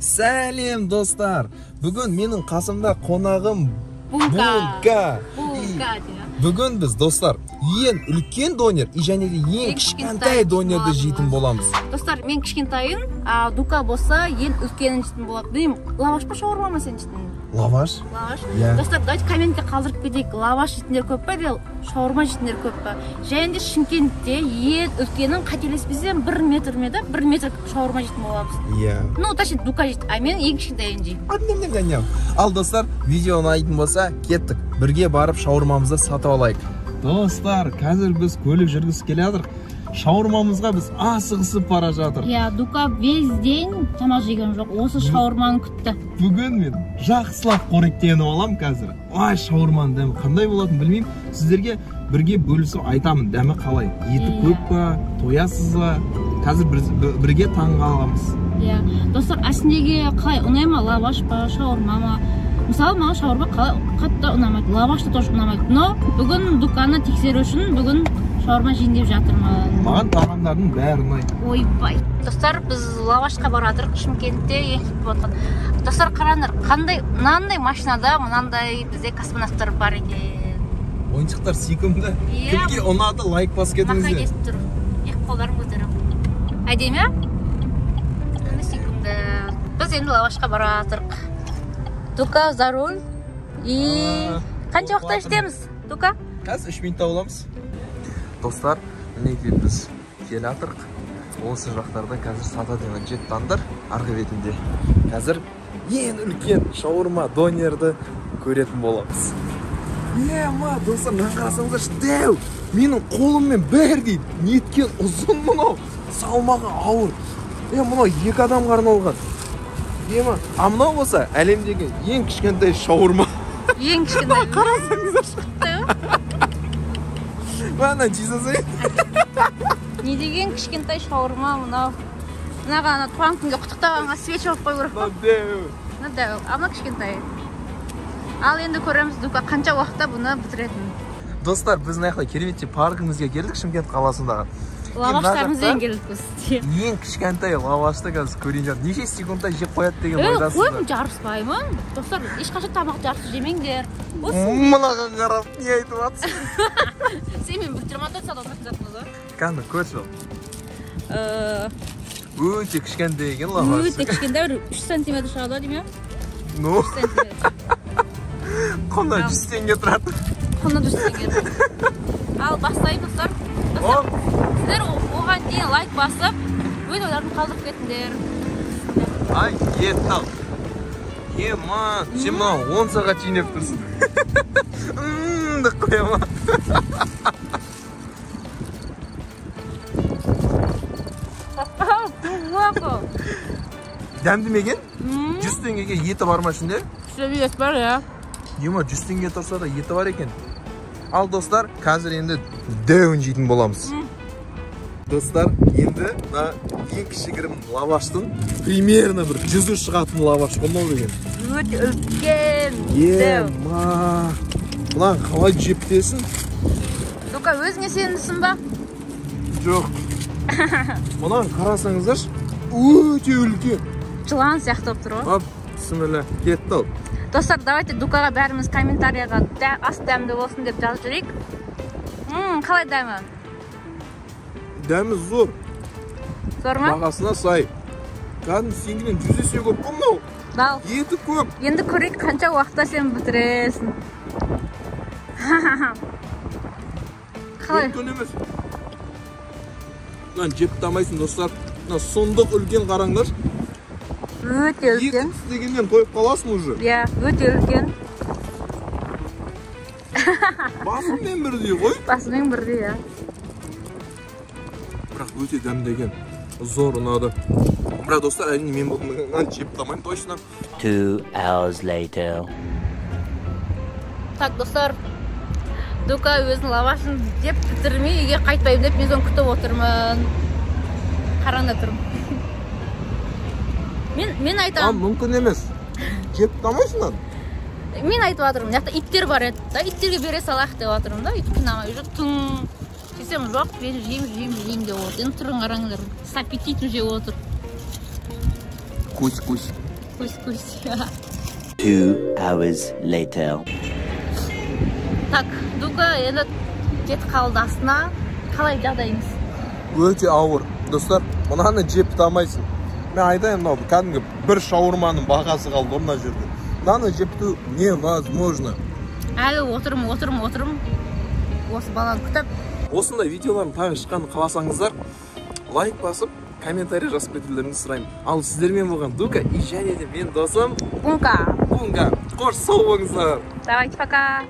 Сәлем достар. Бүгін менің қасымда қонағым Бунка. Бунка. Бүгін біз достар ең үлкен донер и және де ең кішкентай донерді жейтін боламыз. Достар, мен кішкентайын, а Дука болса ең үлкенін жейтін болады. Білмеймін, лаваш па, шаурма ма сен жейтін? Лаваш. Лаваш. Иә. Достар, давайте комментке қалдырып кетейік. Лаваш жейтіндер көп па, или шаурма жейтіндер көп па? Және де Шымкентте ең үлкенін, қателеспесем, 1 метр ме да, 1 метр шаурма жейтін боламыз. Иә. Ну, точнее, Дука жейді, а мен ең кішкентайын жеймін. Ал достар, видео ұнайтын болса, кеттік. Бірге барып шаурмамызды сатып алайық. Достар, қазір біз көлік жүргізіп келе жатырық. Шаурмамызға біз асығысып бара жатырық. Иә, Дука весь день тамақ жеген жоқ, осы шаурманы күтті. Бүгін мен жақсылап қоректеніп алам қазір. Ай, шаурманың дәмі қандай болатынын білмеймін. Сіздерге бірге бөлісіп айтамын, дәмі қалай. Еті көп па, тоясыз ба? Қазір бірге таң қаламыз. Иә, достар, а сендерге қалай ұнай ма, лаваш па, шаурма ма? Мысалы, маған шаурма қатты ұнамайды, лаваш та тоже ұнамайды. Но бүгін Дуканы тексеру үшін бүгін шаурма жейін деп жатырмын. Маған тағамдардың бәрі ұнайды. Ойбай. Достар, біз лавашқа бара жатырмық, Шымкентте ең хит болып жатқан. Достар, қараңдар, қандай мынандай машинада мынандай бізде космонавттар бар екен. Ойыншықтар сүйкімді. Иә. Кімге ұнады, лайк басып кетіңіздер. Мақай десіп тұр. Екі қолдарын көтеріп. Әдемі? Қандай сүйкімді. Біз енді лавашқа бара жатырмық. Дука за руль. И қанша уақытта жетеміз, Дука? Қазір 3 минутта боламыз. Достар, мінекей біз келе жатырық. Осы жақтарда қазір сатады жеттандар арғы бетінде. Қазір ең үлкен шаурма донерді көретін боламыз. Ема, достар, мына қарасаңыздаршы, дәу! Менің қолыммен бірдей неткен ұзын мынау, салмағы ауыр. Мынау екі адамға арналған. Ема, а мынау болса әлемдегі ең кішкентай шаурма. Ең кішкентай. Қарасаңыздаршы. Мана жей. Не деген кішкентай шаурма мынау. Мынаған ана туған күнге құттықтағанға свеча қойып қою керек қой. Мына дәу, а мына кішкентай. Ал енді көреміз, Дука қанша уақытта бұны бітіретінін. Достар, біз мына жақта кереметтей паркімізге келдік, Шымкент қаласындағы. Лаваштарымызбен келдік біз. Ең кішкентай лавашты қазір көрейін жатыр. Неше секундта жеп қояды деген ойдасыздар? Қоймын, жарыспаймын. Достар, ешқашан тамақ жарысып жемеңдер. Мынаған қарап не айтып жатсың? Сен мен бір 24 сағат отырып жатырмыз ғой. Кәдімгі көрші. Өте кішкентай екен лаваш. Өте кішкентай, бір 3 сантиметр шығады деймін, иә? Ну. 3 сантиметр. Құны 100 теңге тұрады. Құны 100 теңге. Ал бастайық, достар. Достар, сіздер оған дейін лайк басып, өз ойларын қалдырып кетіңдер. Ай, ет ал. Ема, сен мына 10 сағат жинап тұрсың. Деп қояма. Дәмді ме екен? 100 теңгеге еті бар ма ішінде? Ішінде ет бар, иә. Ема, 100 теңге тұрса да еті бар екен. Ал достар, қазір енді дәуін жейтін боламыз. Достар, енді мына ең кішігірім лаваштың примерно бір жүзі шығатын лаваш қой мынау деген. Өте үлкен. Ема, мынаны қалай жеп бітесің? Дука, өзіңе сенімдісің ба? Жоқ. Мынаны қарасаңыздаршы, өте үлкен. Жылан сияқты болып тұр ғой. Оп, бісміллә, кетті ал. Достар, давайте Дукаға бәріміз комментарияға ас дәмді болсын деп жазып жіберейік. Қалай дәмі? Дәмі зор. Зор ма? Бағасына сай. Кәдімгі сенікінен 100 есе көп қой мынау. Ал. Еті көп. Енді көрейік, қанша уақытта сен бітіресің. Қалай? Үлкен емес. Мынаны жеп тамайсың, достар. Мына сұмдық үлкен, қараңдаршы. Өте үлкен. Екі тістегеннен тойып қаласың уже. Иә, өте үлкен. Басыммен бірдей ғой. Басыммен бірдей, иә. Бірақ өте дәмді екен. Зор ұнады. Бірақ достар, әрине мен бұны жеп тамаймын точно. 2 hours later. Так, достар, Дука өзінің лавашын жеп бітірмей үйге қайтпаймын деп мен соны күтіп отырмын. Қараңда тұрмын. Мен айтамын. Мүмкін емес. Жеп тамайсың ан? Мен айтып жатырмын, мына жақта иттер бар еді, да, иттерге бере салайық деп жатырмын да, өйткені ана уже түн. Жесем жоқ, мен жеймін, жеймін, жеймін деп отыр. Енді түрін қараңдар, с аппетитом жеп отыр. Кусь-кусь. Кусь-кусь. 2 hours later. Так, Дука енді кетіп қалды астына. Қалай жағдайыңыз? Өте ауыр. Достар, мынаны жеп біте алмайсың. Мен айтайын, мынау кәдімгі бір шаурманың бағасы қалды ғой мына жерде. Мынаны жеп біту невозможно. Әлі отырмын, отырмын, отырмын, осы баланы күтіп. Осындай видеолардың тағы шыққанын қаласаңыздар, лайк басып, комментарий жазып кетулеріңізді сұраймын. Ал сіздермен болған Дука и және де менің досым Бунка. Бунга. Қош, сау болыңыздар. Давайте, пока.